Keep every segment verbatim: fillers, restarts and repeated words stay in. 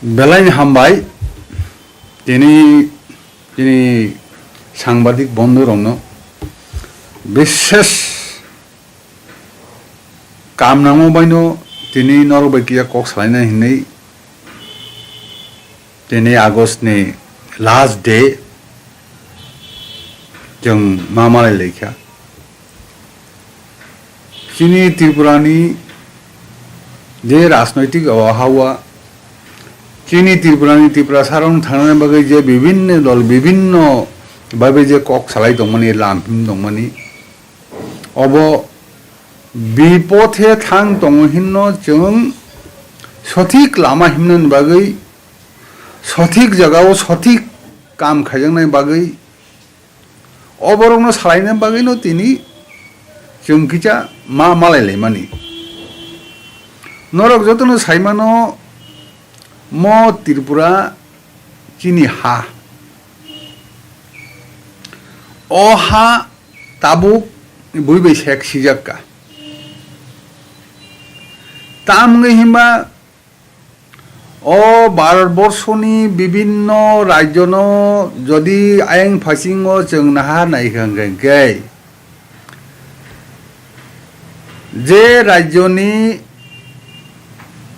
Belai ni hambai, tini, tini sangbadik bondhu rokno bishes kam nangma baino tini norok bai kiya kok salaina hinwi tini August ni last day chwng ma malai laikha. Chini Tripura ni je rajnoitik o hawa, chini Tripura ni Tiprasa rok thangna bagwi je bibinno dol, bibinno babe je kok salai tongmani, lam him tongmani, obo bipothe thang tongo hinno chwng sothik lama himnani bagwi, sothik jagao sothik kam khaijaknai bagwi, o borokno salaina bagwino tini chwng kisa ma malai laimani. Norok jotono saimano, mo Tripura chini ha. O ha tabuk bui bai sek sijak ka. Tamni himba o Bharat borso ni bibinno rajyo no jodi ayang phasingo chwng naha nai hwnkhe, je rajyo ni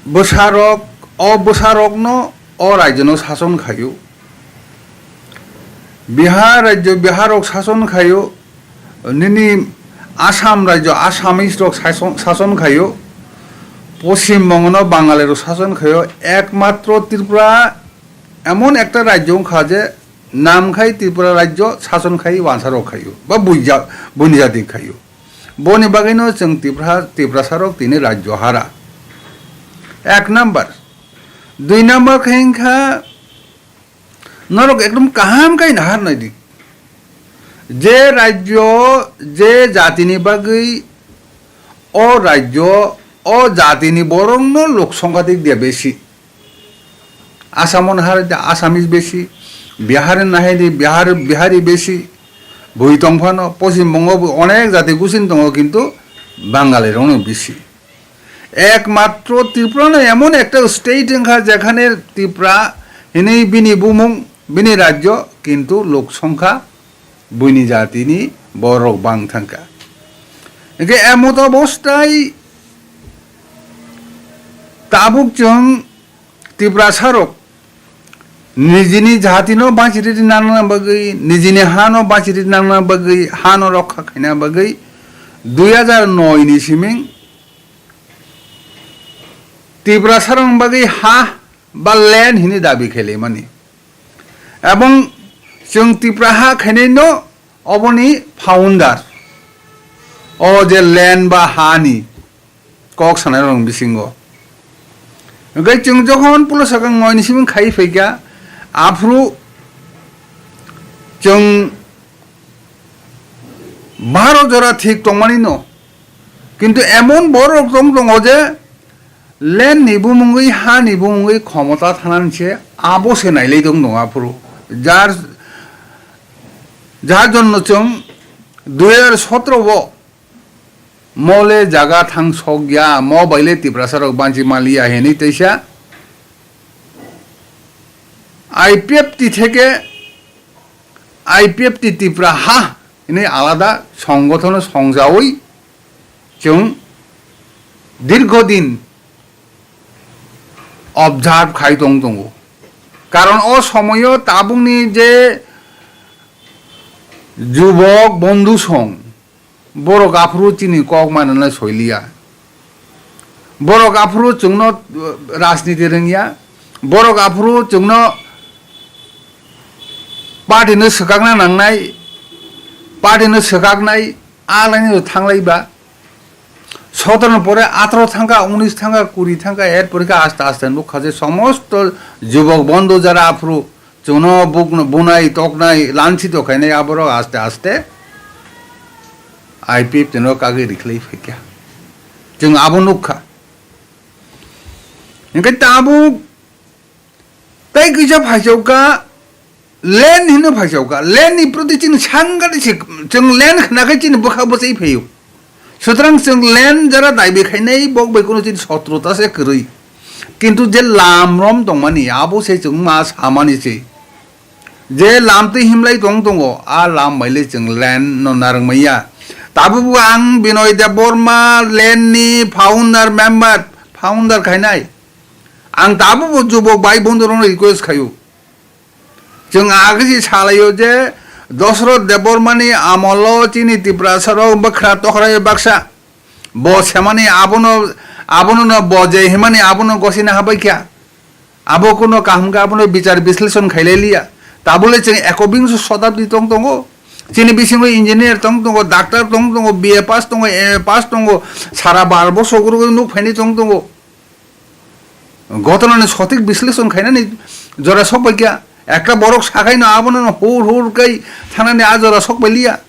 bwsarok, o bwsarokno o rajyo no sason khaio. Bihar rajyo Bihar rok sason khaio, nini Assam rajyo Assamese rok sason, sason khaio, Poschim Bongo no Bangali rok sason khaio, ekmatro Tripura emon ekta rajyo wngkha je nam khai Tripura rajyo sason khai wansa rok khaio, ba buija-, buini jati khaio. Boni bagwino chwng Tripura, Tiprasa rok tini rajyo hara. Ek number. Dui number khe wngkha, norok ekdom kaham khe nahar nai di. Je rajyo, je jatini bagwi o rajyo, o jatini borokno lok songkha dik dia besi. Asamo nahar di Assamese besi, Bihar nahar di Bihar, Bihari besi, bui tongphano, Poschim Bongo bo onek jati gusin tongo, kintu Bangali rokno besi. Ekmatro Tripura no emon ekta state wngkha, jekhane Tripura hinwi bini bumung, bini rajyo, kintu lok songkha buini jatini borok bang thangkha. Hingke emot obostai tabuk chwng Tiprasa rok nijini jatino bachiri nangna bagwi, nijini hano bachiri nangna bagwi, hano rokha khaina bagwi dui hajar noi ni siming Tiprasa rok bagwi ha ba land hini dabi khailai mani. Ebong chwng Tipra ha khainai no oboni founder. O je land ba ha ni kok sanai rok bisingo. Hingke chwng jokhon pulo sakang noi ni siming khai phaikha, aphuru chwng baro jora thik tongmani no. Kintu emon borok tong tongo je land ni bumungwi, ha ni bumungwi khomota thanani se abo se nailai tong tongo aphuru. Jar, jar jonno chwng dui hajar sotro o mole jaga thang sok ya, mo baile Tiprasa rok banchi maliya hini teisa I P F T theke I P F T Tipra ha hini alada songgothon songjawi chwng dirghodin observe khai tong tongo. Karon o somoyo tabukni je jubok bondhu song, borok aphuru chini kok manana soiliya. Borok aphuru chwngno, uh, rajniti rwngya. Borok aphuru chwngno party no swkakna nangnai, party no swkaknai, a laini thanglaiba. Sotoro ni pore ataro thangkha, unis thangkha, kuri thangkha, er pore khe aste aste nukha je somosto jubok bondhu jara aphuru chwngno bukno bunai, toknai, lanchito khainai aborok aste aste I P F T no kagwi rikhlai phaikha. Chwng abo nukha. Hingke tabuk tei kisa phaisaukha, land hino phaisaukha. Land ni proti chini sangati se, chwng land khna khe chini bwkha bwchai phaio. Sutrang chwng land jara daibi khainai bok bai kunu chini sotro ta se kwrwi. Kintu je lam rom tongmani abo se chwng ma samani se. Je lam twi himlai tong tongo, a lam bai le chwng land no narwk manya. Tabuk bo ang Binoy Debbarma land ni founder member, founder khainai. Ang tabuk bo jubok bai bondorok no request khaio. Chwng agisi salaio je Dosroth Debbarmani amolo chini Tiprasarok bwkhra tokhraio baksa. Bo semani abono, abono no bo je himani abono gosina habaikha. Abo kuno kaham khe abono bichar bisleshon khailai liya. Tabole chwng ekobingso sotabdi tong tongo. Chini bisingo engineer tong tongo, doctor tong tongo, B A pass tongo, M A pass tongo, sara bar bosor gurugwi nuk phaini tong tongo. Ghotonani sothik bisleshon khainani jora sok bai kha. Ekta borok sakaino abono hur hur kai thanani a jora sok bai liya.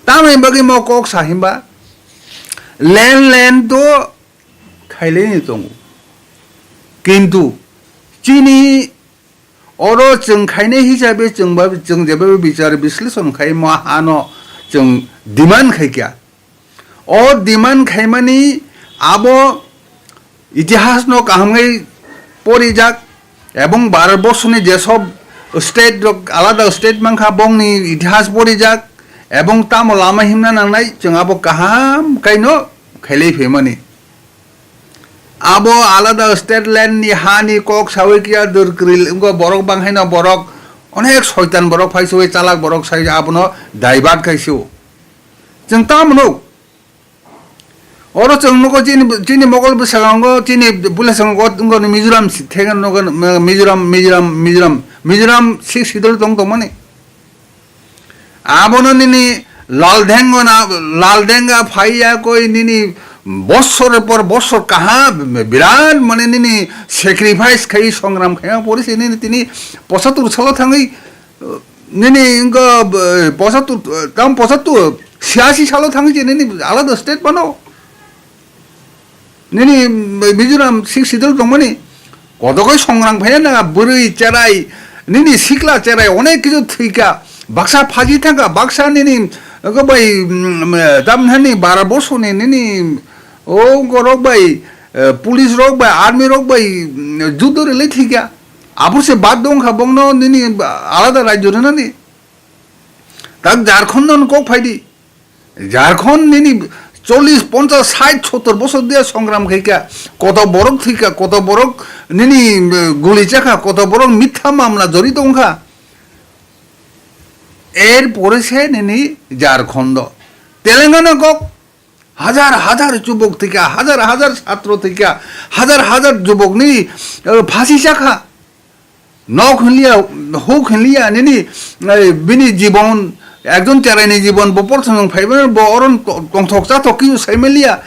Tamoni bagwi mo kok sa himba, len len to khaileni tongo. Kintu chini oro chwng khainai hisabe chwng ba, chwng jeba bichar bisleshon khai mo hano chwng demand khai kha. O demand khaimani abo itihasno kaham khe porijak, ebong Bharat borsoni jesob state rok, alada state mankha, bongni itihas porijak, ebong tamo lama himna nangnai, chwng abo kaham kaino khailai phaimani. Abo alada state land ni hani kok sawi kiya dwrkwrwi wngkha, borok bang haino borok onek soitan borok phaisu, chalak borok sai abono divert khaisio. Chwng tamo nuk? Oro chwng nugo chini, chini Mogol bwskango, chini bwskango nugo Mizoram si-, thega nugo, Mizoram, Mizoram, Mizoram, Mizoram Sixth Schedule tong tongmani. Abono nini Laldenga na, Laldenga phaiya koi nini bosor por bosor kaha birat mane nini sacrifice khai songram khai pore se nini tini posatur salo thangwi, nini wngkha, eh, posatur, tam posatur, siasi salo thangwi je nini alada state bano. Nini Mizoram Sixth Schedule tongmani, kotokhoi songrang phaiya na, bwrwi cherai, nini sikla cherai, onek kisu thwikha, baksa phaji thangkha, baksa nini, wngkha bai, mm, tamthani bara bosoni nini, o wngkha rok bai, eh, police rok bai, army rok bai, mm, judo rwlai thwikha. Abose bad dong kha bongno nini alada rajyo rwnani. Tak Jharkhand no kok phaidi. Jharkhand nini chollish, ponchash, sait, sottor bosor dia songram khaikha. Koto borok thwikha, koto borok nini, eh, guli chakha, koto borok mitha mamla jorito wngkha. Er pore se nini Jharkhand o. Telangana kok. Hajar hajar jubok thwikha, hajar hajar satro thwikha, hajar hajar jubokni, eh, phasi chakha. Nok hinliya, huk hinliya, nini, eh, bini jibon, ekjon cheraini jibon bo porthong phaibai, bo oron to-, tongthok chathok kisu saimaliya.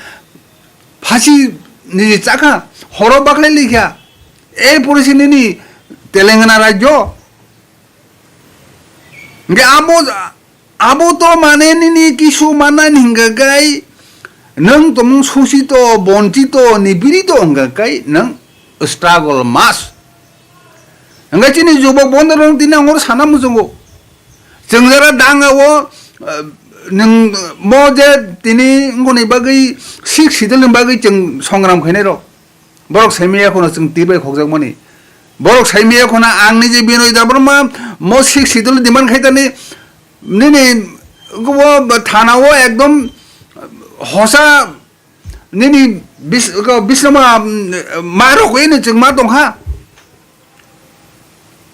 Phasi niji chakha, horo baklai likha. Ei porisi nini Telangana rajyo. Hingke amo, abo to mane nini kisu manani hingka kai, nwng tomung sosito, bonchito, nipirito hingka kai, nwng struggle mas. Hingke chini jubok bondorok tini angor sana muchungo. Chwng jara danga o, eh, nwng mo je tini ngoni bagwi Sixth Schedule ni bagwi chwng songram khainai rok. Borok saimaya khuna chwng twi bai khokjakmani. Borok saimaya khuna ang niji Binoy Debbarma mo Sixth Schedule demand khaitani nini bo thana o ekdom hosa nini bis-, ko bisnama, mm, ma rok eno chwng ma tongkha.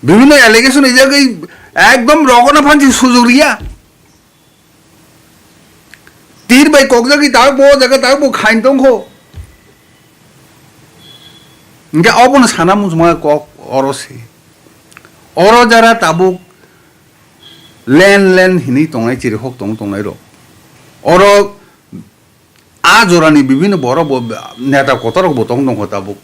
Bibhinno allegation rijagwi ekdom rogono phansi sujok riya. Tir bai kokjagwi tabuk bo jaga tabuk bo khain tongkho. Hingke obono sana muchungma kok oro se. Oro jara tabuk len len hinwi tongnai chirikhok tong tongnai rok. Oro a jorani bibhinno borok bo neta kotorok bo tong tongkho tabuk.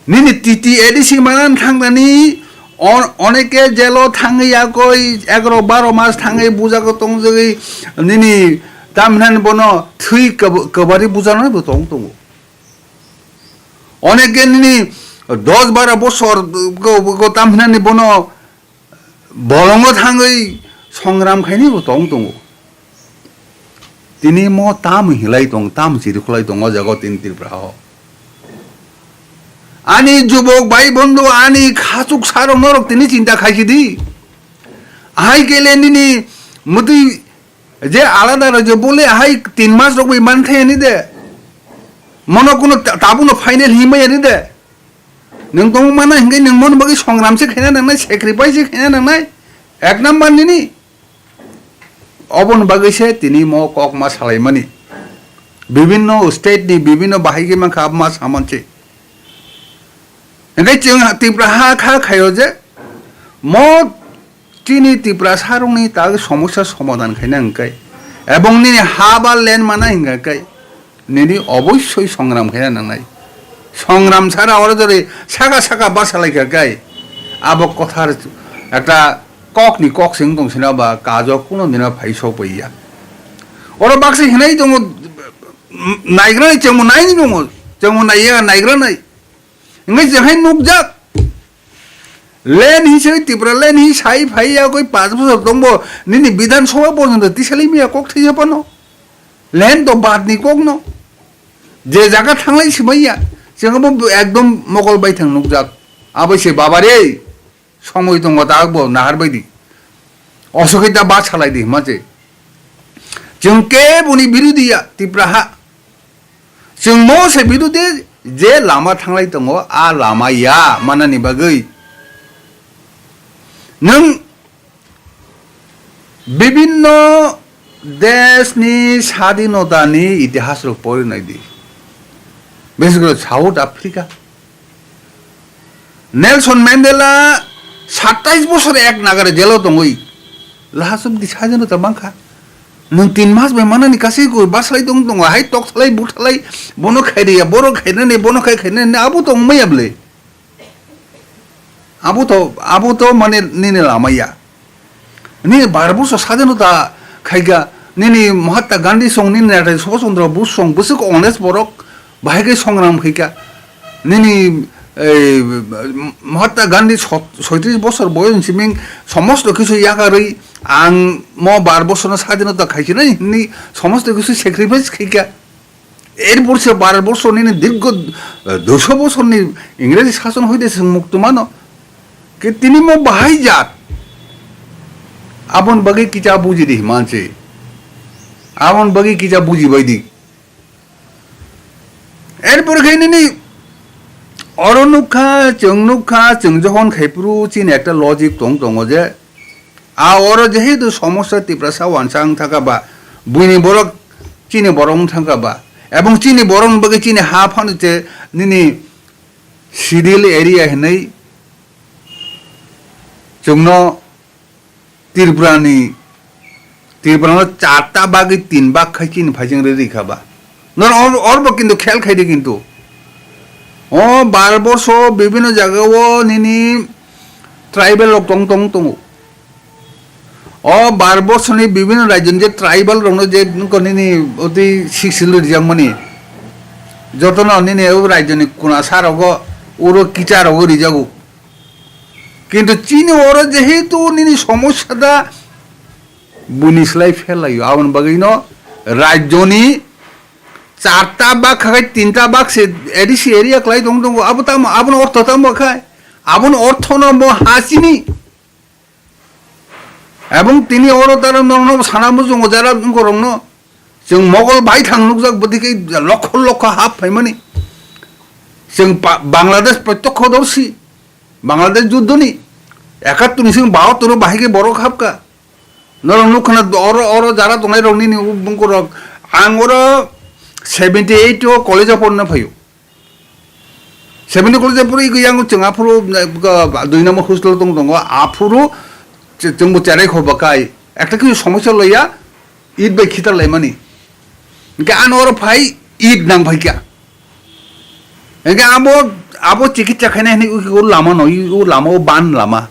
Nini T T A D C manan thangnani on-, oneke jelo thangwi yakoi egaroh baroh mas thangwi bujagwi tongjagwi nini tamhinani bono thwi kwb-, kwbari bujanani bo tong tongo. Oneke nini dos baroh bosor go, go tamhinani bono bolongo thangwi songram khainai bo tong tongo. Tini mo tam hinlai tong, tam chirikhulai tong o jaga o tini Tripura o. Ani jubok bai bondhu, ani khachuk sarok norok tini chinta khaisi di. Ahai kele nini mutui je alada rajyo bole ahai tin mas rok bai man thai ani de. Mono kuno ta-, tabuno final himai ani de. Nwng tong mana hinke nwng mono bagwi songram se khaina nangnai, sacrifice se khaina nangnai. Ek number nini. Oboni bagwi se tini mo kok ma salaimani. Bibinno state ni bibinno bahai khe mankha abo ma samanse. Hingke chwng Tripura ha kha khaio je mo chini Tripura sarokni ta somosya somadhan khaina hingkai. Ebong nini ha ba land mana hingkai. Nini obossoi songram khaina nangnai. Songram sara oro jori saka saka basa laikha kai. Abo kothar ekta kokni kok se wng tong sina ba kajok kuno dina phai sok bai ya. Oro baksa hinai tongo, naigra nai chengmo nai ni tongo, chengmo nai ya naigra nai. Hingke je hai nukjak. Land hi se Tripura land hi sai phai ya koi panch bosor tongbo nini Bidhan Sabha porjonto tisali miya kok thai ya pano. Land to bad ni kok no. Je jaga thanglai simai ya. Chengbo ekdom mokol bai thang nukjak. Abo se baba re. Somoi tongo ta bo nahar bai di. Osokita ba salai di hima se. Chwng keboni birodhi ya Tripura ha. Chwng mo se birodhi je lama thanglai tongo, a lama ya manani bagwi. Nwng bibinno deshni sadhinotani itihasrok pori nai di. Bises kore South Africa. Nelson Mandela satais bosor ek nagare jelo tongwi lahasuk di sajano ta mankha. Nwng tin mas bai manani kasui koi baslai tong tongo, hai tok thalai, bu thalai, bono khai riya, boro khainani, bono khai khainani, abo tong maya bwle. Abo to, abo to mane nini lama ya. Nini bar bosor sadhinota khaika, nini Mahatma Gandhi song, nini Netaji Subhash Chandra Bose song, bwswk honest borok, bahai khe songram khaika. Nini, ei, Mahatma Gandhi sot-, soitris bosor boyos ni siming somosto kisu yakarwi ang mo bar bosorno sadhinota khaisinai hinwi somosto kisu sacrifice khaika. Erpor se Bharat borsho nini dirgho, eh, duiso bosorni Ingreji sason hoite chwng mukto mano. Ke tini mo bahai jat? Aboni bagwi kicha buji di manse. Aboni bagwi kicha buji bai di. Erpor khe nini oro nukha, chwng nukha, chwng johon khai phuru chini ekta logic tong tongo je, a oro jehetu somosya Tiprasa wansa wng thangkha ba, buini borok chini borok wng thangkha ba, ebong chini borokni bagwi chini ha phano che nini schedule area hinwi chwngno Tripurani, Tripurano charta bagwi tin bag khai chini phaising rwi rikha ba. Nor or-, orbo kintu khel khai di kintu. O Bharat borsho bibhinno jaga o nini tribal rok tong tong tongo. O Bharat borshoni bibhinno rajyoni je tribal rokno je nini oti six schedule rijak mani. Jotono nini o rajyoni kuna sa rogo uro kicha rogo rijago. Kintu chini oro jehetu nini somosya da buini slai phelaio, aboni bagwino rajyoni charta bag khakai tinta bag se A D C area kwlai tong tongo, abo tamo, aboni ortho tamo khai, aboni orthono bo ha chini. Ebong tini oro tara norokno sana muchungo jara wngkorokno. Chwng Mogol baithang nukjak bwtwi khe lokho lokho hap phaimani. Chwng pa-, Bangladesh protyokho dorsi. Bangladesh juddhoni ekattor ni sing bahattor o bahai khe borok hapkha. Norok nukha na oro, oro jara tongnai rok nini bungkorok. Ang oro seventy eight o college o porna phaio. Seventy college phuru ego yang chwng aphuru, eh, dui number hostel tong tongo, aphuru chwngbo cherai kho bakai. Ekta khe somosya loya, it bai khitar laimani. Hingke ano oro phai, it nang phaikha. Hingke abo, abo chikitsa khaina hinwi ui ur lama no, ui ur lama o ban lama.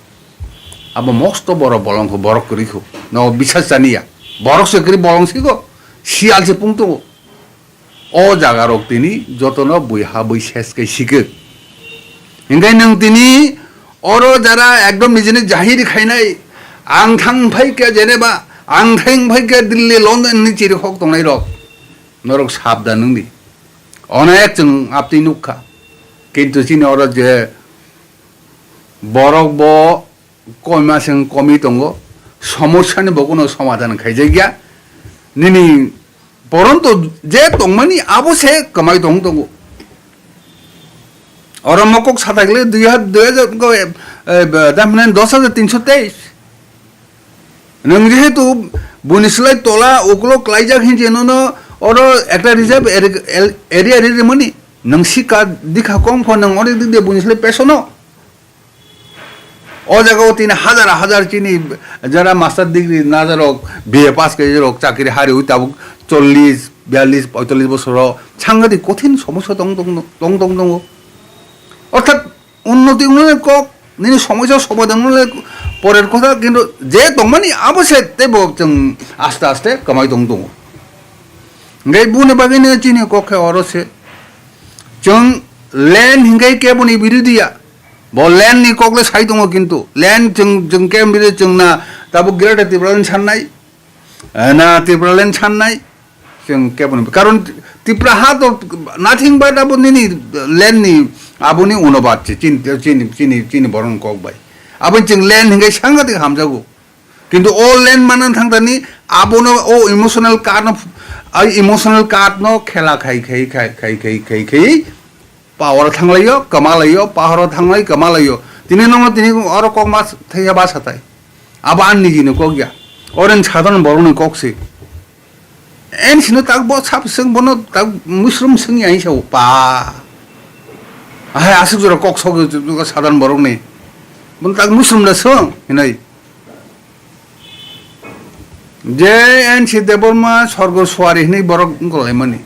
Abo mosto borok bolong kho, borok kwrwi kho. No bisas chaniya. Borok se kwrwi bolong sigo, sial se pung tongo. O jaga rok tini jotono bui ha bui ses kai sikek. Hingke nwng tini oro jara ekdom nijini jahir khainai, ang thang phai khe jeneba Ang theng phai khe Delhi, London ni chiri hok tongnai rok. Norok sabdan wng di. Onek chwng aptwi nuk kha. Kintu chini oro je borok bo koima seng komi tongo. Somosya ni bo kuno somadhan khaijak ya. Nini poronto je tongmani abo se kwmai tong tongo. Oro mokok satakle dui hajar, dui hajar ko, eh, eh, dam hwnani dos hajar tinso teis. Nwng jehetu buni slai tola ukulok klaijak hinje nono oro ekta reserve area, el-, area ri rimani. Nwng sika dikha kong pho nwng oro dikde buni slai pesono. O jaga o tini hajar hajar chini jara master degree najarok, B A pass khe rok chakri hari ui tabuk chollish, biyallish, poitallish bosoro sangati kothin somosya tong tong tong tong tongo. Orthat unnoti wngmani kok, nini somosya somadan wngmani porer kotha, kintu je tongmani abo se teibo chwng aste aste kwmai tong tongo. Hingke boni bagwi no chini kok khe oro se. Chwng land hingke keboni birodhi ya. Bo land ni kok le sai tongo, kintu land chwng, chwng keboni birodhi chwng na tabuk Greater Tipraland sannai. Eh, na Tipraland sannai, chwng keboni, karon Tipra ha to nothing but abo nini land ni, aboni unobad se, chini, chini, chini, chini boron kok bai. Abo chwng land hingke sangatik hamjago. Kintu o land manan thangtani abono o emotional card no, ai emotional card no khela khai, khai, khai, khai, khai, khai, khai, Pahoro thanglaio, kwmalaio, pahoro thanglai, kwmalaio. Tini nongno tini oro kok ma thaiya ba satai. Abo ani nijini kok ya. Oro ni sadharon borokni kok se. En sino tak bo sap swng bono tak musrum swng ya sa pa. Ahai aswk jora kok sok sadharon borokni. Bono tak musrum da swng hinai. Je N C Debbarma sorgo suari hinwi borok wngkha laimani.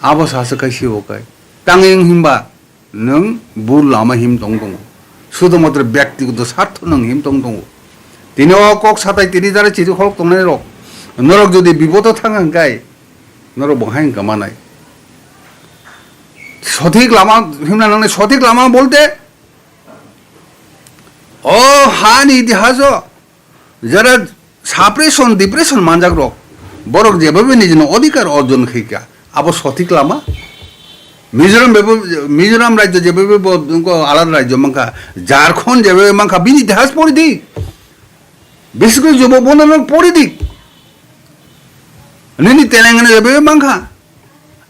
Abo sasa kai sibo kai. Tangwi wng himba nwng bul lama him tong tongo. Sudhumatro byaktigoto sartho nwng him tong tongo. Tini o kok satai tini jara chiri khorok tongnai rok. Norok jodi bibodo thang hwn kai, norok bo hai wngkha manai. Sothik lama himna nangnai, sothik lama bolte O hani itihaso jara suppression, depression manjak rok, borok jebabe nijini odhikar orjon khaika, abo sothik lama. Mizoram bebo, Mizoram rajyo jebabe bo, bo alada rajyo mankha, Jharkhand jebabe mankha, bini itihas pori di. Bises kori jobo bono nok pori di. Nini Telangana jebabe mankha.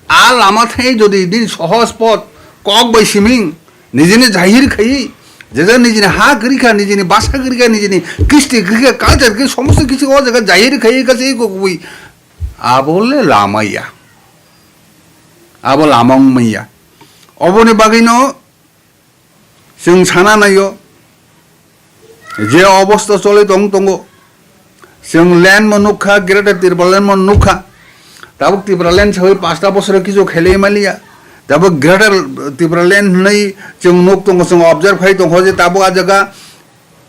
A lama thai jodi din sohoj pot, kok bai siming, nijini jahir khai, jeda nijini ha giri kha, nijini basa giri kha, nijini kisti giri kha, culture giri, somosto kisti o jaga jahir khai, kachi kok bui. Abo le lama ya. Abo lama wngmaya. Oboni bagwi no Chwng sana naio, je obosta choli tong tongo, chwng land mo nukha, Greater Tipraland mo nukha, tabuk Tipraland sawi pasta bosoro kisu khelai maliya, tabuk Greater Tipraland hwnwi chwng nuk tongo, chwng observe khai tongkho je tabuk a jaga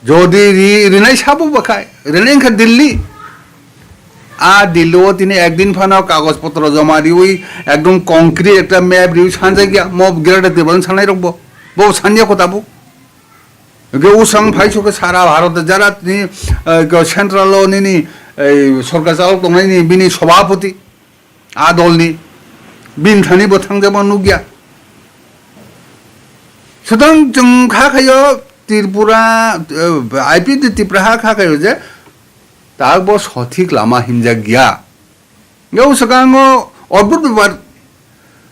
jodi ri-, rinai sabo bakhai, rinai wngkha Delhi. A Delhi o tini ekdin phano kagoj potro joma riwi ekdom concrete ekta map riwi sanjakya, mo Greater Tipraland sanai rokbo. Bo sanya kho tabuk. Ge usang phai sokhe sara Bharat jara tini, eh, central o nini, eh, sorkar chalok tongnai ni bini sobhapoti a dol ni bini thani bo thangjama nukya. Sudang chwng kha khayo Tripura, eh, I P F T Tripura ha kha khayo je tak bo sothik lama himjak ya. Yau swkango odbhut bepar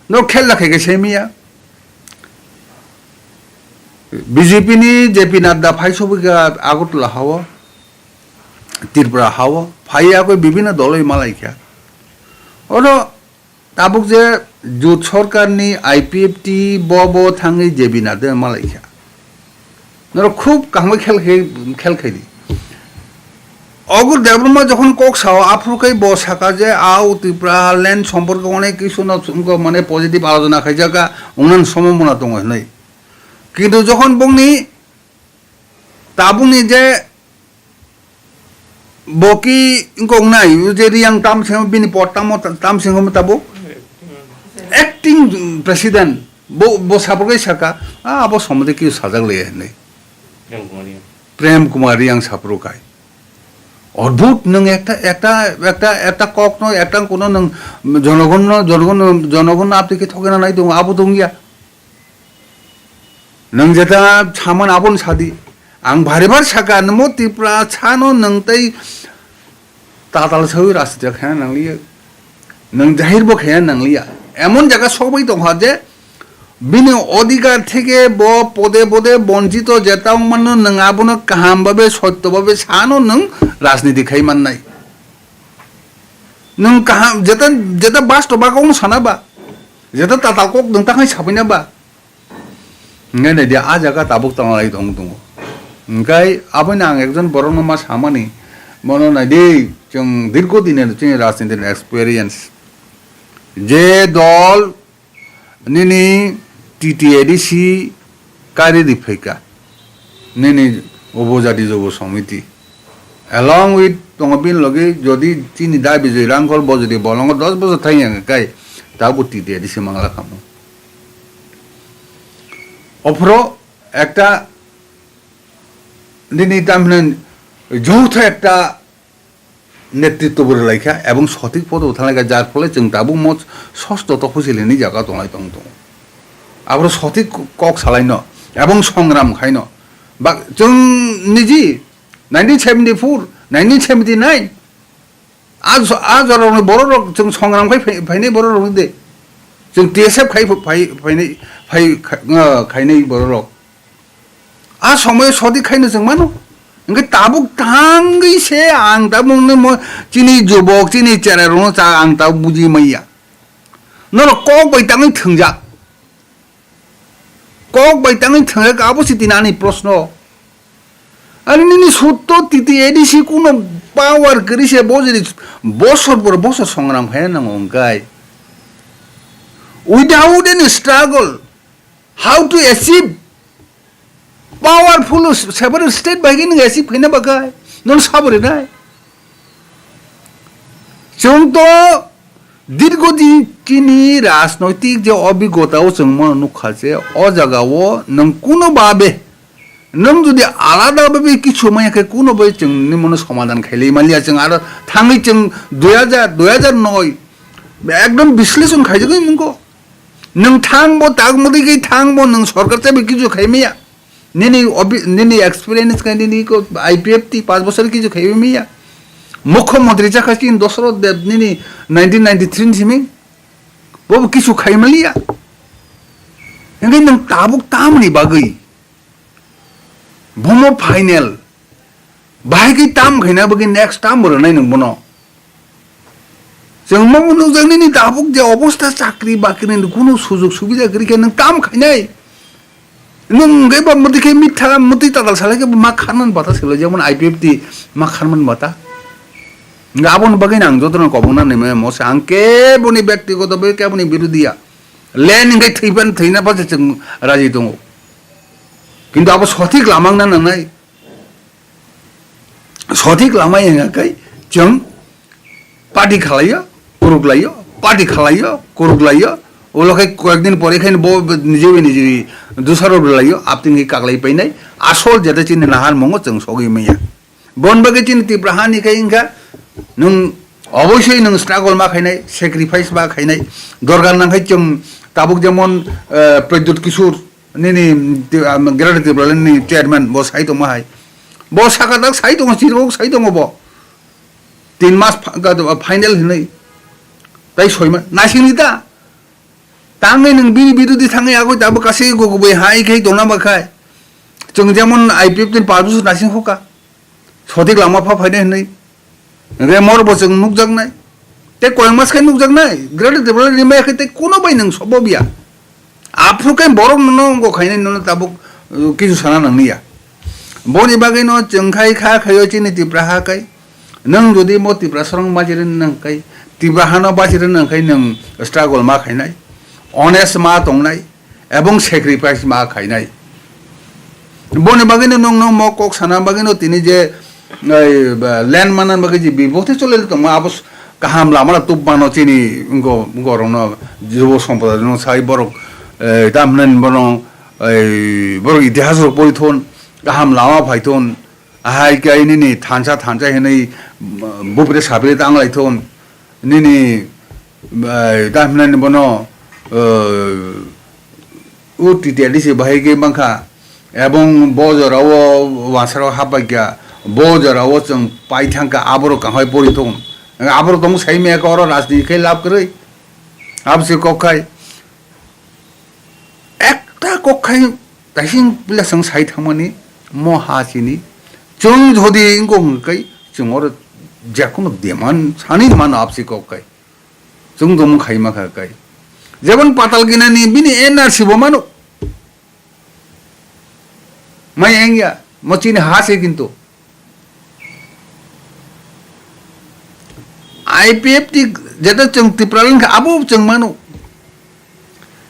no khel lakhai khe semiya. B J P ni J P Nadda phai sobika Agartala hao, Tripura hao, phai yakoi bibhinno doloi malai kha. Oro tabuk je jut sorkar ni I P F T bo bo thangwi J P Nadda malai kha. Norok khub kaham khe khel khai, khel khai di. Ogur Debbarma jokhon kok sao, aphuru khai bo saka je, "Au Tripura land somporke onek kisu no chwngko mane positive alojona khaijaka, ongnan somo mona tongo," hinwi. Kintu jokhon bongni tabukni je bo ki wngkok nai, o je Riyang tam seng bini pot tamo tam seng tabuk acting president bo, bo saporke saka, "Ah, abo somode kisu sajak le," hinwi. Prem Kumar Riyang. Prem Kumar Riyang saphuru kai. Odbhut, nwng ekta, ekta, ekta, ekta kokno, ekta kuno nwng jonogonno, jonogonno, jonogonno apni khe thokna nai tongo, abo tongya. Nwng jeta saman aboni sadi. Ang bari bar saka, nmo Tripura sano nwng tei tatal sawi rajniti khaina nangliya. Nwng jahir bo khaina nangliya. Emon jaga sokbai tongkha je bini odhikar theke bo pode pode bonchito jeta wngmano nwng abono kaham babe, sotto babe sano nwng rajniti khai mannai. Nwng kaham jeta, jeta basto ba kokno sana ba, jeta tatal kok nwng takhai sabaina ba. Hingke naidi, ah jaga tabuk tanglai tong tongo. Hingke aboino ang ekjon borokno ma samani, bono naidi, chwng dirgo dini chini rajniti ni experience. Je dol nini T T A D C kari riphaika, nini Upojati Jobo Samiti, along with tongo bini logi, jodi chini da Bijoy Rangkhol bo jodi bolongo dos bosor thang yang kai, tabuk T T A D C mangla kamo. Ophro ekta nini tamhinai joutha ekta netritto bo rwlaikha ebong sothik poto bo thanglaikha, jar phole chwng tabuk mo sosto tokhusil hinwi jaga tonglai tong tongo. Aboro sothik kok salaino ebong songram khaino. Ba, chwng niji nineteen seventy-four, nineteen seventy-nine, a jo-, a jorokni bororok chwng songram khai phai-, phainai bororok de. Chwng T S F khai phai-, phainai, phai kha-, khainai bororok. A somoyo sodi khaino chwng mano. Hingke tabuk tangwi se ang tabuk nini mo chini jubok, chini cherairokno cha ang tabuk buji maya. Norok kok bai tangwi thwngjak. Kok bai tangwi thwngjak, abo se tini ani proshno. Ani nini sutto T T A D C kuno power kwrwi se bo jodi bosor por bosor songram khaina nango hwnkhe. Without any struggle, how to achieve powerful separate state bai khe nwng achieve khaina bagwi nwng sabo rinai. Chwng to dirgo din chini rajnoitik je obigota o chwng mano nukha je o jaga o nwng kuno babe nwng jodi alada babe kichu maya khe kuno bai chwng nini mano somadan khailai manya chwng aro thangwi chwng dui hajar, dui hajar noi ekdom bisleshon khaijagwi nungkho. Nwng thang bo tak mwtwi khe thang bo nwng sorkar chabi kichu khai maya. Nini obi-, nini experience khe nini ko I P F T paanch bosor kichu khai maya. Mukhyamantri chakha chini Dosarot Deb nini nineteen ninety-three ni simi. Bo bo kichu khai maliya. Hingke nwng tabuk tamni bagwi. Bomo final. Bahai khe tam khaina bagwi next tam bo rwnai nwng bono. Chwng mo nukjak nini tabuk je obostha chakri bakri ni kunu sujug subida kwrwi khe nwng tam khainai. Nwng hwnkhe ba mwtwi khe mitha mwtwi tatal salai khe ma khanman bata selo jemon I P F T ma khanman bata. Hwnkhe aboni bagwi ang jotono kobongna nai maya mo se ang keboni bektigoto bagwi keboni birodhiya. Len hwnkhe thwipan thwina base chwng raji tongo. Kintu abo sothik lama wngna nangnai. Sothik lama wngya khe chwng party khalaio, kuruklaio, party khalaio, kuruklaio. Ulo khe koyekdin pore khe bo nijebe niji dusaro rwlaio, apting khe kaklai painai. Asol jeta chini nahar mongo chwng sogwi manya. Bon bagwi chini Tripura hani khe wngkha nwng oboisoi nwng struggle ma khainai, sacrifice ma khainai. Dorkar nang khe chwng tabuk jemon, eh, Pradyut Kishore nini, ti-, um, Greater Tipraland ni chairman bo sai tongma hai. Bo saka tak sai tongo, chirok sai tongo bo. Tin mas pha-, ga-, final hinwi. Tai soi ma, naisingni ta. Tangwi nwng bini birodhi thangwi agoi tabo kasi gugubui hai khai tongna ba khai. Chwng jemon I P F T ni parbusu naising hoka. Sothik lama pha phainai hinwi. Remor bo chwng nukjaknai. Tei koyang mas khai nukjaknai. Greater Tipraland ni maya khe tei kuno bai nwng sobo biya. Aphuru khe borok nono wngkha khainai nono tabuk, uh, kisu sana nangniya. Boni bagwi no chwng khai kha khaio chini Tripura ha kai. Nwng jodi mo Tripura sorong bachirwna nang kai, Tripura hano bachirwna nang kai nwng struggle ma khainai, honest ma tongnai, ebong sacrifice ma khainai. Boni bagwino nwng, nwng mo kok sana bagwino tini je, ei, ba, land mana bagwi je bibokte chole tongma abo s-, kaham lama la tup mano chini ngo, ngorokno jubo sompoda no sai borok, ei, tamhinani bono, ei, borok itihas rok pori thon, kaham lama phai thon, Ahai khe nini thansa thansa hinwi, uh, bupre sapre tang lai thun. Nini, uh, ta hinani bono, uh, u T T L D C bahai khe mankha. Ebong bo jorao wansarok hapbai kha. Bo jorao chwng pai thang kha, aborok kahai pori thun. Aborok tong sai me kha oro rajniti khai lab kwrwi. Abse kok khai. Ekta kok khai taising pila chwng sai thangmani mo ha chini. Chwng jodi wngkha hwnkhe chwng oro jekono demand sani mano abse kok khai. Chwng tongmung khaima kha khai. Jebon Patalgina ni bini N R C bo mano. Mai engya, mo chini ha se kintu. I P F T jeta chwng Tipraland kha abo chwng mano.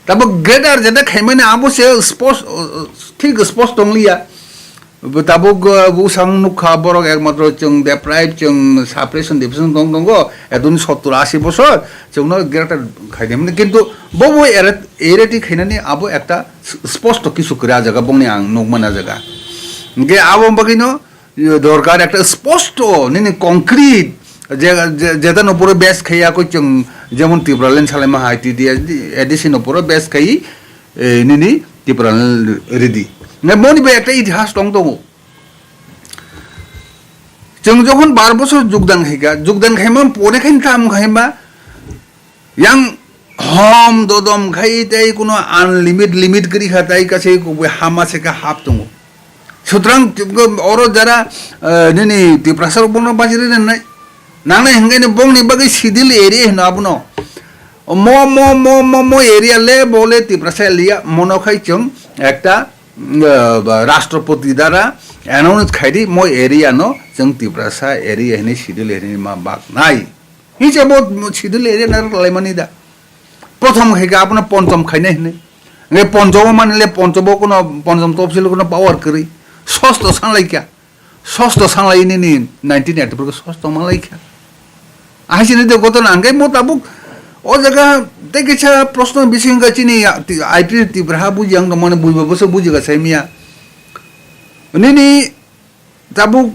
Tabo greater jeta khaimani abo se spos-, thik spos tongliya. Tabuk, uh, busang nukha borok ekmatro chwng deprive, chwng suppression, depression tong tongo. Edun sottur ashi bosor chwngno greater khaidemani. Kintu bo bo ere-, ereti khainani abo ekta s-, sposto kisu kwrwi ah jaga bongni ang nukmani ah jaga. Hwnkhe abo bagwino, Iyo, dorkar ekta sposto, nini concrete, je, je, jeta no puro base khaiya koi chwng, jemon Tipraland salaima hai, T T S D, A D C no puro base khai, eh, nini Tipraland ridi. Ne moni bai ekta itihas tong tongo. Chwng jokhon bar bosor jugdan khaika, jugdan khaima pore khain tam khaima, Yang hom dodom khai tei kuno unlimit limit kwrwi kha tei kaisa kubui hama se kha hap tongo. Sutrang oro jara, eh, nini Tiprasa rok bono bachiri rwnai. Nangnai hwnkhe ni bongni bagwi Sidil area hino abono. Mo, mo, mo, mo, mo area le bo le Tiprasa area mono khai chwng ekta, eh, Rashtrapati dara announce khaidi mo area no chwng Tiprasa area hini Sidil area ma bak nai. Hingse bo Sidil area narwk laimani da. Prothom khai khe abono ponchom khainai hinwi. Nge ponchomo manile ponchobo kono ponchom topsil kono power kwrwi. Sosto sanglai kha. Sosto sanglai nini nineteen eighty-four khe sosto manlai kha. Ahai sini de gotona hwnkhe mo tabuk o jaga tei kisa proshno bising wngkha chini ya, ti-, I P F T Tipraha buji ang tongmani buibo bwswk bujiga saimiya. Nini Tabuk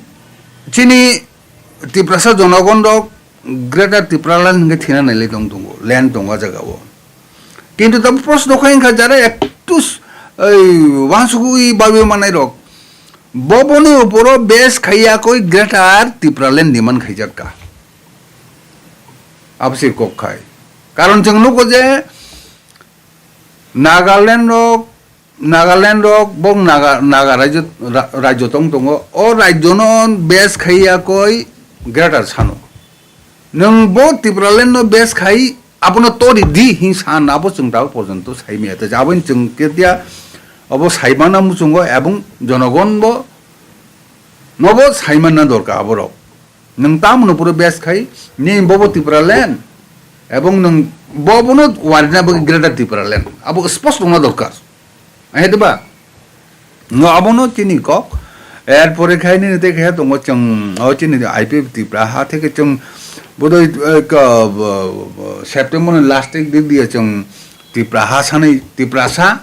chini Tiprasa jonogon rok Greater Tipraland hingke thina nailai tong tongo, land tongo a jaga o. Kintu tabuk proshno khai wngkha jara ektus, ei, wansugui babe manai rok. Bo boni oporo base khaiya koi Greater Tipraland demand khaijak ka. Abo se kok khai. Karon chwng nugo je Nagaland rok Nagaland rok bo Naga, Naga rajyo, ra-, rajyo tong tongo. O rajyo no base khai ya koi Greater sano. Nwng bo Tipraland no base khai abono tori di hin san abo chwng da porjonto sai maya. Tei aboni chwng ketia obo sai mana muchungo ebong jonogon bo nobo sai mana dorkar aborok. Nwng tamo no puro base khai, ni bobo Tipraland, ebong nwng bobono warina bagwi Greater Tipraland. Abo spost wngna dorkar. Ahe diba? No abono chini kok. Er pore khai nini tei khai tongo chwng, o chini I P F Tipraha theke chwng bodoi, eh, ka, bo, bo, September ni last week dik dia chwng Tipraha sanai, Tiprasa,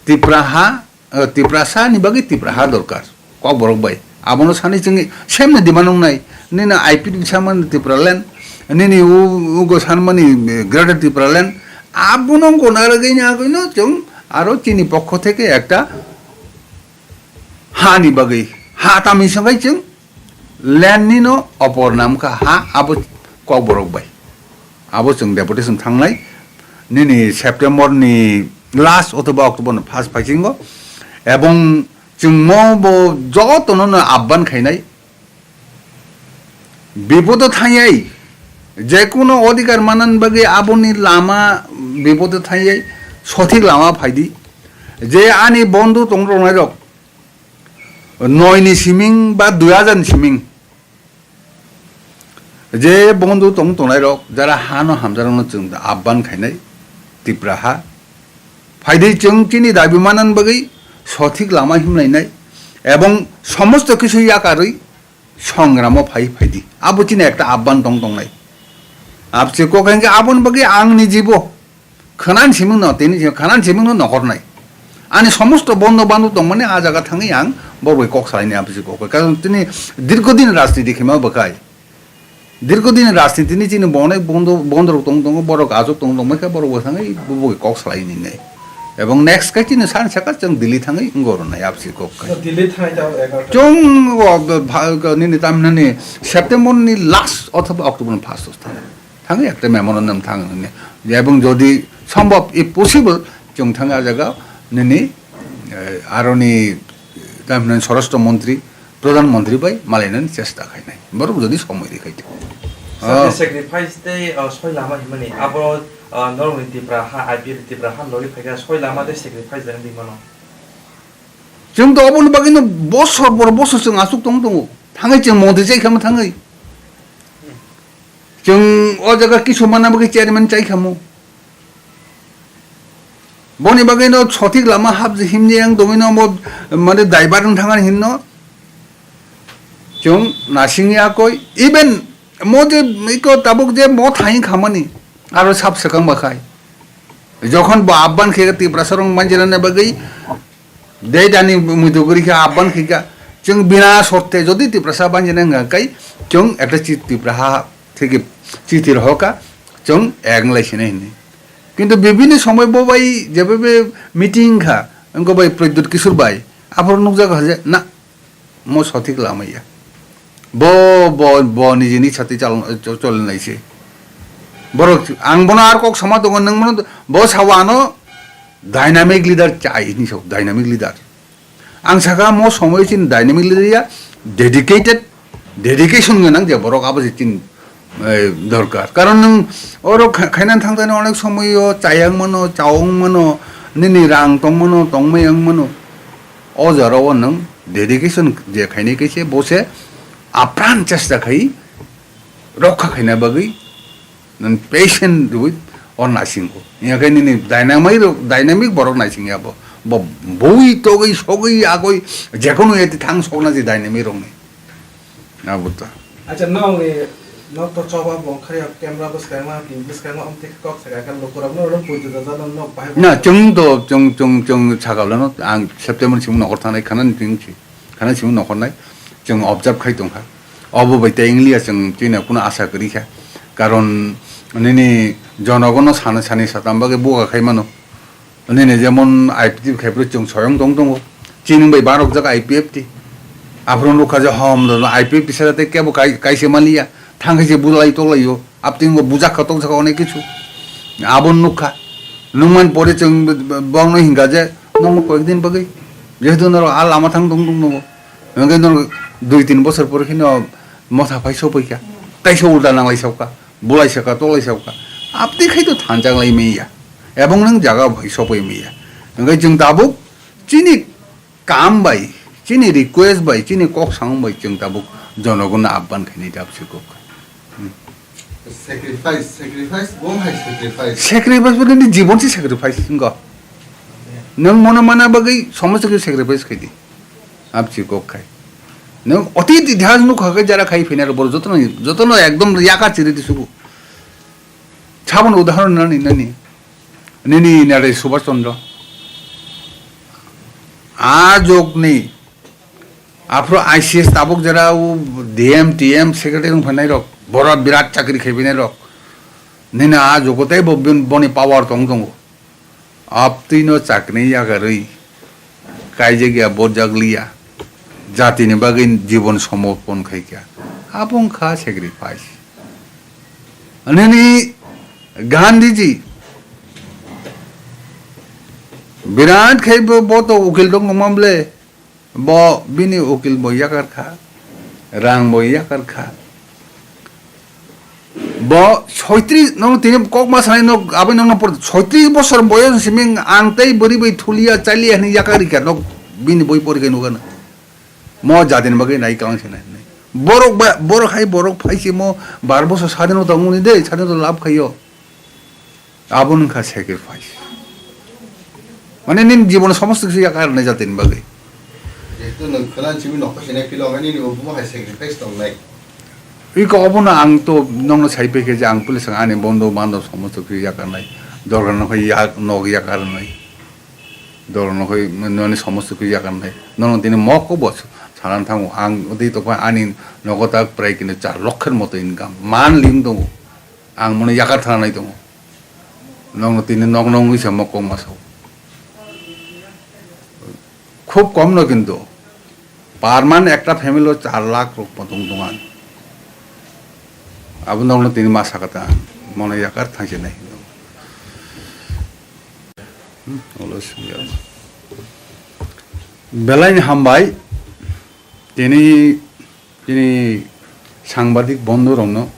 Tipraha, eh, Tiprasa ni bagwi Tipraha dorkar. Kokborok bai. Abono sani chwngwi semni demand wngnai. Nini I P T samani Tipraland, nini u-, ugo sanmani, eh, Greater Tipraland. Abono gona rwgwi ni agwino chwng aro chini pokho theke ekta hani bagwi ha tamni swngwi chwng Land ni no opor nam kha ha abo kokborok bai. Abo chwng deputation thangnai nini September ni last othoba October ni first phaisingo. Ebong chwng mo bo joto no no abban khainai. Bipodo thangyai, je kuno odhikar manan bagwi aboni lama bipodo thangyai, sothik lama phaidi. Je ani bondhu tong rongnai rok, noi ni siming ba dui hajar ni siming je bondhu tong tongnai rok jara ha no hamjak rok no chwng abban khainai Tipra ha. Phaidi chwng chini dabi manan bagwi sothik lama himlainai ebong somosto kisu yakarwi songramo phai phaidi. Abo chini ekta abban tong tongnai. Abse kok hwnkhe aboni bagwi ang ni jibo Khwnani simingno, tini si-, khwnani simingno nohornai. Ani somosto bondo bando tongmani a jaga thangwi ang Bo bai kok salaini abisi kok. Karon tini dirghodin rajniti khema bwkhai. Dirghodin rajniti ni chini bonai bondo, bondorok tong tongo, borok ajok tong tong, maikha borok bo thangwi bo bai kok salaini nai. Ebong next kai chini san saka chwng Delhi thangwi ngoro nai abisi kok kai. Delhi thangwi ta egarota. Chwng o bha-, nini tamnani September ni last othoba October ni first thangwi. Thangwi ekta memorandum thang hwnwi. Ebong jodi sombhob, if possible, chwng thangwi ah jaga nini, eh, aroni, tam hwnwi Swarashtra Montri, Pradhan Montri bai malainani chesta khainai. Borok jodi somoi ri khai. Sir, ah, sacrifice tei, ah, soi lama himani abo, ah, norokni Tipra ha, I P F Tipra ha lori phaikha soi lama tei sacrifice jani di mano. Chwng to oboni bagwino bosor por bosor chwng aswk tong tongo. Thangwi chwng montri chai khama thangwi. Chwng o jaga kisu mana bagwi chairman chai khamo. Boni bagwino sothik lama hap himni ang tongwino mo mane daibar wng thangani hinno. Chwng nasingya koi. Even mo je iko tabuk je mo thangwi khamani. Aro sap swkang ba khai. Jokhon bo abban khe Tiprasa rong manjilani bagwi Dei dani muitu guri khe abban khika chwng bina sorte jodi Tiprasa banjina wngkha kai chwng ekta chi Tipraha theke chiti rohoka chwng eng lai sinai hinwi. Kintu bibini somoi bo bai jebe be meeting kha wngkha bai Pradyut Kishore bai aphuru nukjak kha je na mo sothik lama ya. Bo, bo, bo nijini sati chal-, cho-, choli nai se. Borok, ang bono ar kok sama tongo, nwng bono, bo sao ano dynamic leader chai hinwi sao, dynamic leader. Ang saka mo somoi chin dynamic leader ya, dedicated, dedication gwnang je borok abo je chin, eh, dorkar. Karon nwng oro kha-, khaina thang thani onek somoi o chayang mano, chaung mano, nini rang tong mano, tongmai ang mano. O jora o nwng dedication je khainai kaise bo se apran chesta khai rokha khaina bagwi nwng patient rwi o nasingo. Hiya khe nini dynamic rok, dynamic borok naising ya bo. Bo bui togwi sogwi agoi jekono eti thang sokna je dynamic rokni. Abo ta. Acha, nokni, nok to choba bo wngkha ya, camera bwskango, T V bwskango, amtwi khe kok sakha khe lukurok no oro puitu da jalo nok bahai. Na, chwng to, chwng, chwng, chwng sakha lano, ang September simi nokor thangnai khana ni chwng si, khana simi nokor nai, chwng observe khai tongkha. Obo bai tei wnglia chwng chini kuno asa kwrwi kha. Karon nini jonogono sana sani satam bagwi buga khai mano. Nini jemon I P F T khai phuru chwng soyong tong tongo. Chini bai barok jak I P F T. Aphuru nukha je hom do I P F T sara tei kebo kai-, kaisa maliya. Thang kaisa bulai tolai o. Apting bo bujak kha tokjak kha onek kichu. Abo nukha. Nungman pore chwng b-, b-, bongno hinga je nongmo koyek din bagwi. Jehetu norok a lama thang tong tong nogo. Hwnkhe norok dui tin bosor pore kheno motha phai sopoi kha. Kaisa ulta nanglai sokha. Bulai saka, tolai saka. Abdi khai to thanchang lai maya. Ebong nang jaga bai sopoi maya. Hingke chwng tabuk chini kam bai, chini request bai, chini kok samung bai chwng tabuk jonogono abban khainai tabuk se kok. Sacrifice, sacrifice, bo hai sacrifice. Sacrifice bo nini jibon se sacrifice wngkha. Nwng mono mana bagwi somosto khe sacrifice khaidi. Absi kok khai. Nwng otit itihas nukha khe jara khai phainai rok borok jotono, jotono ekdom yaka chiri di sugo. Saboni udahoron nani, nani. Nini nare Subhash Chandra. A jokni. Aphuru I C S tabuk jera o D M, T M secretary wng phainai rok. Boro birat chakri khai phainai rok. Nini a jogo tei bo bin-, boni power tong tongo. Abtwino chakni yakarwi kaijak ya, borjak liya, jatini bagwi jibon somorpon khaikha, abo wngkha sacrifice. Nini Gandhiji birat khai bo, bo to ukil tongma ble, bo bini ukil bo yakar kha, rang bo yakar kha. Bo soitris, nong tini kok ma sanai, nok aboni nokno por soitris bosor boyos simi ang tei bwrwi bai thulia chalia hinwi yakar rikha, nok bini boi porikha nukha na. Mo jatini bagwi nai kalang se nai hinwi. Borok ba, borok hai borok phai se mo bar bosor sadinota wngmani de, sadinota lab khaio. Abo wngkha sacrifice. Mane nini jibono somosto kisu yakar nai jatini bagwi. Jehetu nwng khwna simi nokha sinai philo, nini bo bumo hai sacrifice tongnai. Iko obono ang to nokno sai phaikha je ang police ang ani bondo bando somosto kisu yakar nai. Dorkar nokha yak, nok yakar nai. Doro no hoi noni somosto khe yakar nai. Nono tini moko bo sanan thango. Ang odi to ani nogo ta prai kini char lokher moto income. Man lim tongo. Ang mono yakar thana nai tongo. Nokno tini nok nok wngwi se mokok masao. Khub kom no kintu. Per month ekta family o char lakh rok potong tongo ang. Abo nokno tini ma sakha ta ang. Mono yakar thangse nai. Hmm, ulo sumya. Belai ni hambai. Tini, tini sangbadik bondhu rokno